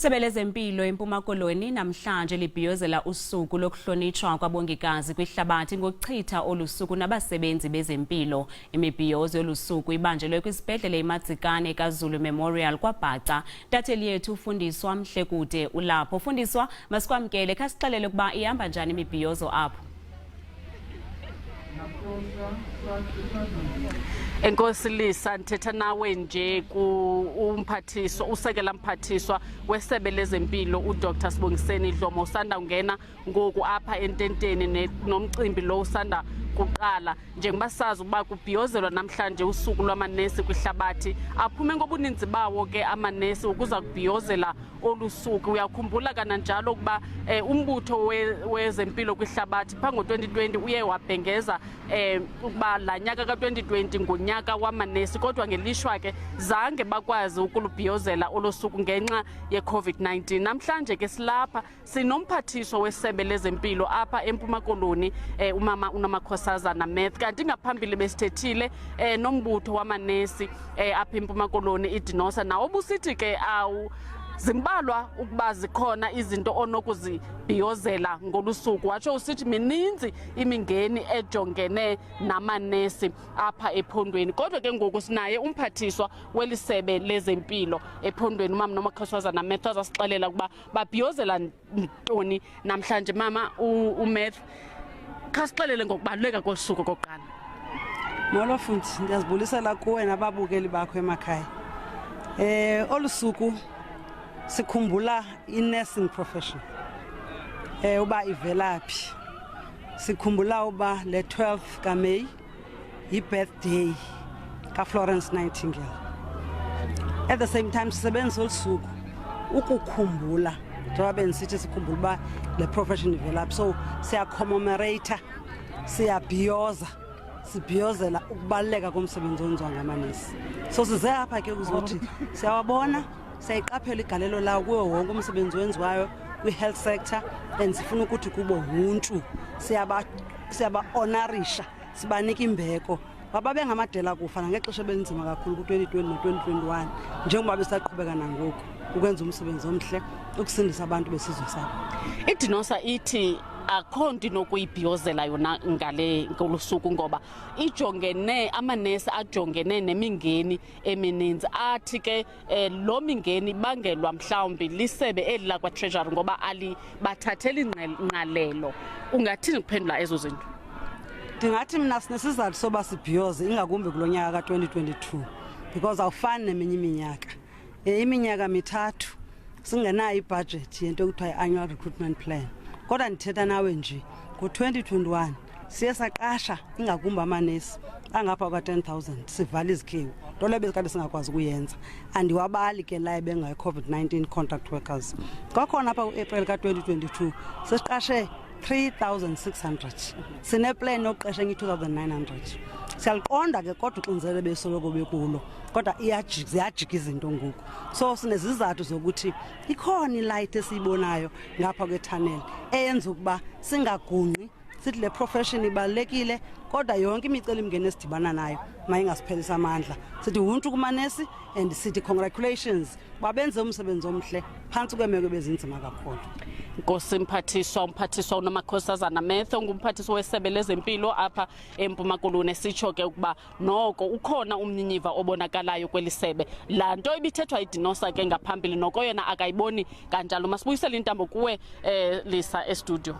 Isebe lezempilo eMpuma Koloni namhlanje libhiyozela usuku lokuhlonitshwa kwabongikazi kwihlabathi ngokuchitha olu suku nabasebenzi bezempilo. Imibhiyozo yolu suku ibanjelwe kwisibhedlele iMadzikane kaZulu Memorial kwaBhaca. Intatheli yethu uFundiswa Mhlekude ulapho. Fundiswa, masikwamkele, khasixelele ukuba ihamba njani imibhiyozo apho. Enkosi Lisa, ndithetha nawe nje umphathiswa, usekela mphathiswa wesebe lezempilo uDr Sibongiseni Dlomo usanda kungena ngoku apha ententeni nomcimbi lo usanda kuqala. Njengoba sazi ukuba kubhiyozelwa namhlanje usuku lwamanesi kwihlabathi, aphume ngobuninzi bawo ke amanesi ukuza kubhiyozela olu suku. Uyakhumbula kananjalo ukuba umbutho wezempilo kwihlabathi phaa ngo-2020 uye wabhengeza ukuba laa nyaka ka-2020 ngunyaka wamanesi, kodwa ngelishwa ke zange bakwazi ukulubhiyozela olo suku ngenxa ye-COVID-19. Namhlanje ke silapha sinomphathiswa wesebe lezempilo apha eMpuma Koloni, umama uNomakhosazana Meth. Kanti ngaphambili besithethile nombutho wamanesi apha eMpuma Koloni iDinosa, nawo busithi ke awu zimbalwa ukuba zikhona izinto onokuzibhiyozela ngolusuku. Watsho usithi mininzi imingeni ejongene namanesi apha ephondweni. Kodwa ke ngoku sinaye umphathiswa weli sebe lezempilo ephondweni, umama Nomakhosazana Meth, azasixelela ukuba babhiyozela ntoni namhlanje. Mama uMeth, khasixelele ngokubaluleka kolu suku okokuqala. Molo fundi, ndiyazibulisela kuwe nababukeli bakho emakhaya. Olu suku sikhumbula i-nursing profession. Uba ivelaphi. Sikhumbula uba le 12 kaMeyi yi-birthday kaFlorence Nightingale. At the same time sisebenzisa olu suku ukukhumbula, njengoba bendisithi sikhumbula uba le profession ivelaphi. So siyacommemorate, siyabhiyoza, sibhiyozela ukubaluleka komsebenzi owenziwa ngamanesi. So size apha ke ukuzothi siyawabona, siyayiqaphela igalelo lawo kuwo wonke umsebenzi owenziwayo kwi-health sector, and sifuna ukuthi kubo huntshu, siyaba-honorisha, sibanika imbeko. Bababe ngamadela kufa nangexesha ebenzima kakhulu ku-2020 no-2021, njengoba besaqhubeka nangoku ukwenza umsebenzi omhle ukusindisa abantu besizwe sabo. IDinosa ithi akho nto inokuyibhiyozela yona ngale ngolu suku, ngoba ijongene, amanesi ajongene nemingeni emininzi. Athi ke lo mingeni ibangelwa mhlawumbi lisebe eli lakwa-Treasury ngoba alibathatheli ngqalelo. Ungathini kuphendula ezo zinto? Ndingathi mna sinesizathu soba sibhiyoze, ingakumbi kulo nyaka ka-2022, because awufani neminye iminyaka. Iminyaka mithathu singenayo ibhajethi yento ekuthiwa yi-annual recruitment plan, kodwa ndithetha nawe nje ngo-2021 siye saqasha ingakumbi amanesi angapha kwa-10,000, sivala izikhewu, nto leyo besikade singakwazi ukuyenza. Andiwabali ke layo bengayi-COVID-19 contract workers. Kwakhona apha kuApril ka-2022 sesiqashe 3600, sineplan yokuqesha enye i-2900. Siyaliqonda ke kodwa uxinzelelo besoloko bekulo, kodwa ziyajika izinto ngoku. So sinezizathu zokuthi ikhona ilight esiyibonayo ngapha kwethanel eyenza ukuba singagungqi, sithi le profession ibalulekile, kodwa yonke imicelimngeni esidibana nayo mayingasiphelisa amandla. Sithi huntshu kumanesi and sithi congratulations, babenze umsebenzi omhle phantsi kweemeko ebezinzima kakhulu. Nkosi mphathiswa, umphathiswa uNomakhosazana Meth, ongumphathiswa wesebe lezempilo apha eMpuma Koloni, sitsho ke ukuba noko ukhona umnyinyiva obonakalayo kweli sebe. Laa nto ibithethwa iDinosa ke ngaphambili noko yena akayiboni kanjalo. Masibuyisele intambo kuwe, Lisa, estudio.